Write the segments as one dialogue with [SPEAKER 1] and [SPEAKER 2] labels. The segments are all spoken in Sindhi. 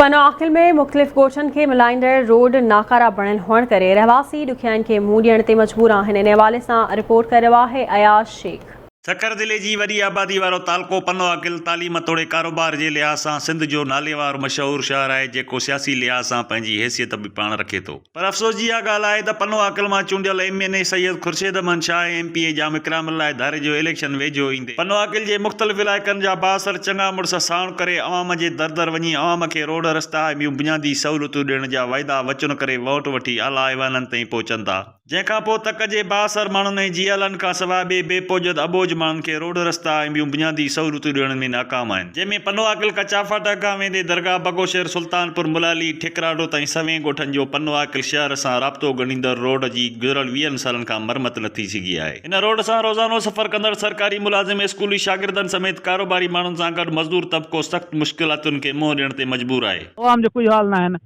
[SPEAKER 1] پنوعاقل ۾ مختلف ڳوٺن کي ملائيندڙ روڊ ناڪارا بڻيل هئڻ ڪري رهواسي ڏکيائين کي منهن ڏيڻ تي مجبور آهن ان حوالي سان رپورٽ ڪري رهيو آهي اياز شيخ.
[SPEAKER 2] سکر ضلعي جي وڏي آبادي وارو تعلقو پنوعاقل تعليم توڙي ڪاروبار جي لحاظ سان سنڌ جو ناليوارو مشهور شهر آهي جيڪو سياسي لحاظ سان پنهنجي حيثيت به پاڻ رکي ٿو. پر افسوس جي اها ڳالهه آهي ته پنو عاقل مان چونڊيل M N A Syed Khurshid Ahmed Shah ۽ M P A Jam Ikram Allah Dharejo election ويجهو ايندي پنو عاقل جي مختلف علائقن جا بااثر چڱا مڙس ساڻ ڪري عوام جي در در وڃي عوام کي روڊ رستا ۽ ٻيون بنيادي سهولتون ڏيڻ جا وعدا وچن ڪري ووٽ وٺي اعليٰ ايوانن تائين پهچن ٿا. جنهن کان پوء تڪ جي بااثر ماڻهن ۽ جيالن کان سواء ٻئي بي پوڄت اٻوجهه ماڻهن کي روڊ رستا ۽ ٻيون بنيادي سهولتون ڏيڻ ۾ ناڪام آهن. جنهن ۾ پنوعاقل ڪچا ڦاٽڪ کان ويندي درگاهه بگوشهر سلطانپور ملالي ٺڪراٺو تائين سوين ڳوٺن جو پنوعاقل شهر سان رابطو ڳنڍيندڙ روڊ جي گذريل ويهن سالن کان مرمت نه ٿي سگهي آهي. هن روڊ سان روزانو سفر ڪندڙ سرڪاري ملازم ۽ اسڪولي شاگردن سميت ڪاروباري ماڻهن سان گڏ مزدور طبقو سخت مشڪلاتن کي منهن ڏيڻ تي مجبور آهي.
[SPEAKER 3] عوام جو ڪوئي حال ناهن.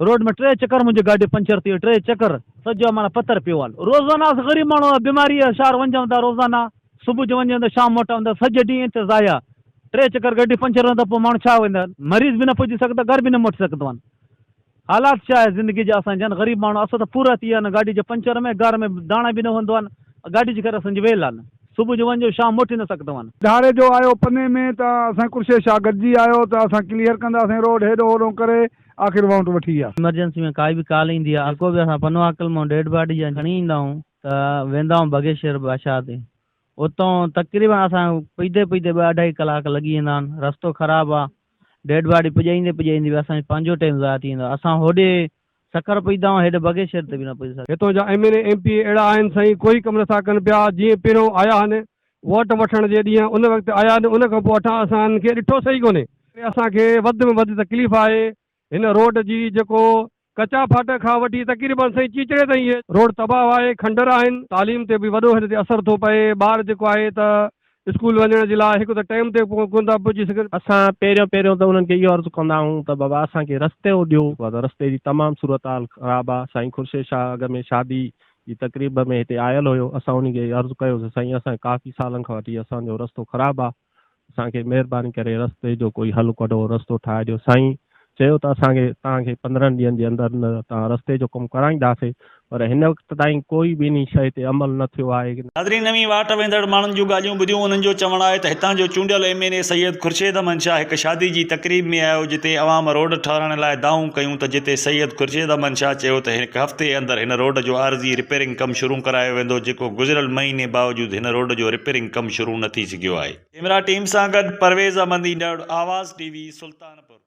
[SPEAKER 3] روڊ ۾ ٽي چڪر منهنجي گاڏي پنچر ٿي وئي ٽي چڪر سڄو معنيٰ پٿر پيو آ روزانه اسان غريب ماڻهو آ بيماري آ شهر وڃجون ٿا روزانه صبح جو وڃجون ته شام موٽون ٿا سڄي ڏينهن اتي ضايع ٽي چڪر گاڏي پنچر ٿي ته پوء ماڻهو ڇا ويندا مريض به نه پڄي سگهندا گهر به نه موٽي سگهندو آهن حالات ڇا آهي زندگي جا اسان جن غريب ماڻهو اسان ته پورا ٿي ويا آهن گاڏي جي پنچر ۾ گهر ۾ داڻا به نه هوندو آهن گاڏي جي ڪري اسان جي ويل آهن صبح جو وڃجو شام موٽي نه سگهندو آهن.
[SPEAKER 4] ڌاريجو آيو پني ۾ ته اسان قرشي شاهه گڏجي آيو ته اسان ڪليئر ڪنداسين روڊ هيڏو هوڏو ڪري آخر وونٽ وٺي ويا.
[SPEAKER 5] ايمرجنسي ۾ ڪائي به ڪال ايندي آ جيڪو به اسان پنوعاقل مان ڊيڊ باڊي جا کڻي ايندا آهيون ته ويندا آهيون بگي شهر بادشاهه تي اتان تقريبن اسان پڄدي پڄدي ٻه اڍائي ڪلاڪ لڳي ويندا آهن رستو خراب آ ڊيڊ باڊي پڄائيندي پڄائيندي به اسان جو پنهنجو ٽيم ضايع ٿي ويندو آ اسان هوڏي سکر پڄدا آهيون هيڏي بگي شهر تي به نه پڄي سگهندا.
[SPEAKER 4] هتو جا M N A M P A اهڙا آهن سائين ڪوئي ڪم نٿا ڪن پيا جيئن پهريون آيا آهن ووٽ وٺڻ جي ڏينهن ان وقت آيا آهن ان کان پوء اٺان اسان انهن کي ڏٺو سهي ڪونهي. اسان کي وڌ ۾ وڌ تڪليف آهي هن روڊ جي جيڪو ڪچا ڦاٽڪ کان وٺي تقريبن سائين چيچڙي تائين هي روڊ تباهه آهي کنڊر آهن تعليم تي به وڏو هن تي اثر ٿو پئي ٻار جيڪو آهي ته اسڪول وڃڻ جي لاء هڪ ته ٽيم تي ڪونه ٿا پهچي سگهن.
[SPEAKER 6] اسان پهريون پهريون ته انهن کي اهو عرض ڪندا آهيون ته بابا اسان کي رستو ڏيو ته رستي جي تمام صورتحال خراب آهي سائين خورشيد شاهه اڳ ۾ شادي جي تقريب ۾ هتي آيل هيو اسان انهي کي عرض ڪيو ته سائين اسان ڪافي سالن کان وٺي اسان جو رستو خراب آهي اسان کي مهرباني ڪري رستي جو ڪوئي حل ڪڍو رستو ٺاهي ڏيو سائين چيو ته اسان کي توهان کي 15 ڏينهن جي اندر اندر توهان رستي جو ڪم ڪرائينداسين پر هن وقت تائين ڪوئي به انهي شيء تي عمل نه ٿيو آهي.
[SPEAKER 2] ناظرين نوين واٽ ويندڙ ماڻهن جون ڳالهيون ٻڌيون انهن جو چوڻ آهي ته هتان جو چونڊيل M N A Syed Khurshid Ahmed Shah هڪ شادي جي تقريب ۾ آيو جتي عوام روڊ ٺهرائڻ لاء دانهون ڪيون ته جتي سيد خورشيد احمد شاهه چيو ته هڪ هفتي اندر هن روڊ جو عارضي رپيئرنگ ڪم شروع ڪرايو ويندو جيڪو گذريل مهيني باوجود هن روڊ جو رپيئرنگ ڪم شروع نه ٿي سگهيو آهي. ڪيمرا ٽيم سان گڏ پرويز احمد ايندڙ آواز ٽي وي سلطانپور.